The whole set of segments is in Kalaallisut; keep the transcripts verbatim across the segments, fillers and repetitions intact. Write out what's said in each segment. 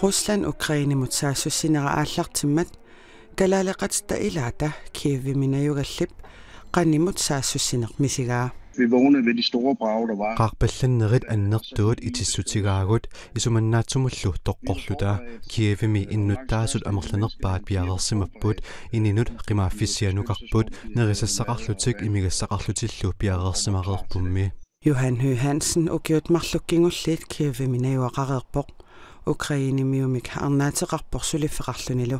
Rusland Ukrainemut saassussinera aallartimmat kalaaleqatitta ilaata Kievimi najugallip qanimut saassussineq misigaa. Vi vågner ved de store brag, der var. Qaarpallannerit annertuut itissutigaagut isumannaatsumullu toqqorluta. Kievimi innuttaasut amerlanerpaat piareersimapput, ininut qimaaffissanukarput, nerisassaqarlutik imigassaqarlutillu piareersimareerpummi. Johan Høgh Hansen ukiut marluk kingulliit Kievimi najugaqareerpoq Ukrainemiumik arnaateqarpoq suliffeqarlunilu.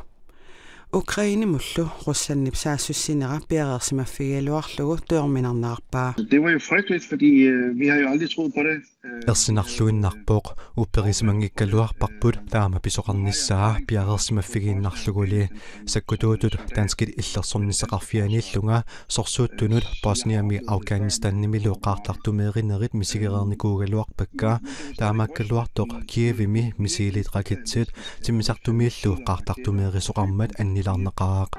Ukrainemullu Ruslandip saassussinera piareersimaffigigaluarlugu tuorminarnaarpaa. Det var jo frygteligt, fordi øh, vi har jo aldrig troet på det. Øh, Ersinarluinnarpoq, upperisimanngikkaluarparput taama pisoqarnissaa piareersimaffigiinnarluguli. Sakkutuutut danskit illersornissaqarfianiillunga sorsuuttunut Bosniami Afghanistanimilu qaartartumeerinerit misigereernikuugaluarpakka, taamaakkaluartoq Kievimi missilit raketsit timmisartumiillu qaartartumeerisoqarmat annilaarnaqaaq.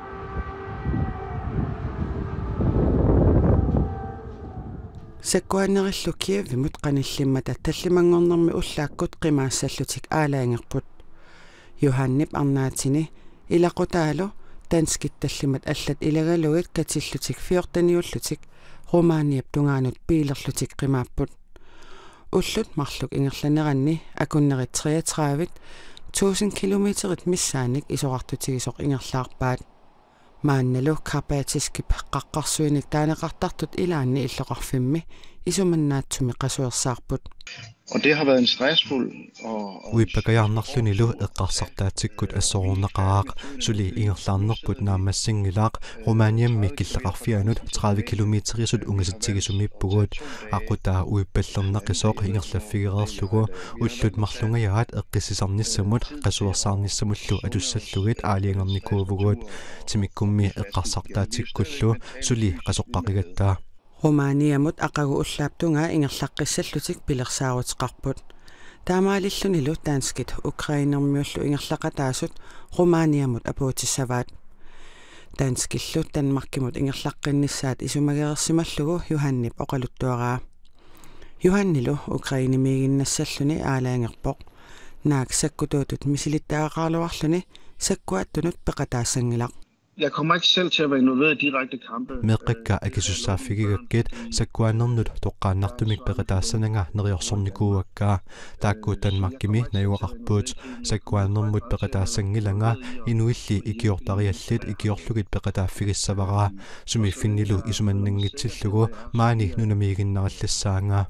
Sakkuaanerillu Kievimut qanillimmata tallimanngornermi ullaakkut qimaassallutik aalajangerput. Johannip arnaatini ilaqutaalu danskit tallimat allat ilagalugit katillutik fjorteniullutik Rumæniap tungaanut biilerlutik qimaapput. Ullut marluk ingerlaneranni akunnerit treogtredive tusind kilometerit missaannik isorartutigisoq ingerlaarpaat. Maannalu Karpatiskip qaqqarsuinik taaneqartartut ilaanni illoqarfimmi isumannaatsumik qasuersaarput. Og det har været en stressfuld og, og Uippakajaarnarlunilu eqqarsartaatsikkut assorornaqaaq, suli ingerlaarnerput naammassinngilaq. Rumæniammi killeqarfianut tredive kilometerisut ungasitsigisumiippugut. Aqutaa uippallernaqisoq ingerlaffigereerlugu ullut marlungajaat eqqissisarnissamut qasuersaarnissamullu atussallugit aalajangernikuuvugut. Timikkummi eqqarsartaatsikkullu suli qasoqqaqigatta. Rumæniamut aqagu ullaap tungaa ingerlaqqissallutik pilersaaruteqarput. Taamaalillunilu danskit Ukrainermiullu ingerlaqataasut Rumæniamut apuutissavaat. Danskillu Danmarkimut ingerlaqqinnissaat isumagereersimallugu Johannip oqaluttuaraa. Johannilu Ukrainemiiginnassalluni aalajangerpoq. Naak sakkutuutut misilittagaqaraluarluni sakkuaattunut peqataassanngilaq. Jeg kommer ikke selv til at være involveret i direkte kampe. Meeqqakka akisussaaffigigakkit sakkuaannernut toqqaannartumik peqataassananga neriorsornikuuakka. Taakku Danmarkimi najugaqarput. Sakkuaannermut peqataassanngilanga, inuilli ikiortariallit ikiorlugit peqataaffigissavara. Sumiiffinnilu isumannanngitsillugu maani nunamiiginnarallassaanga.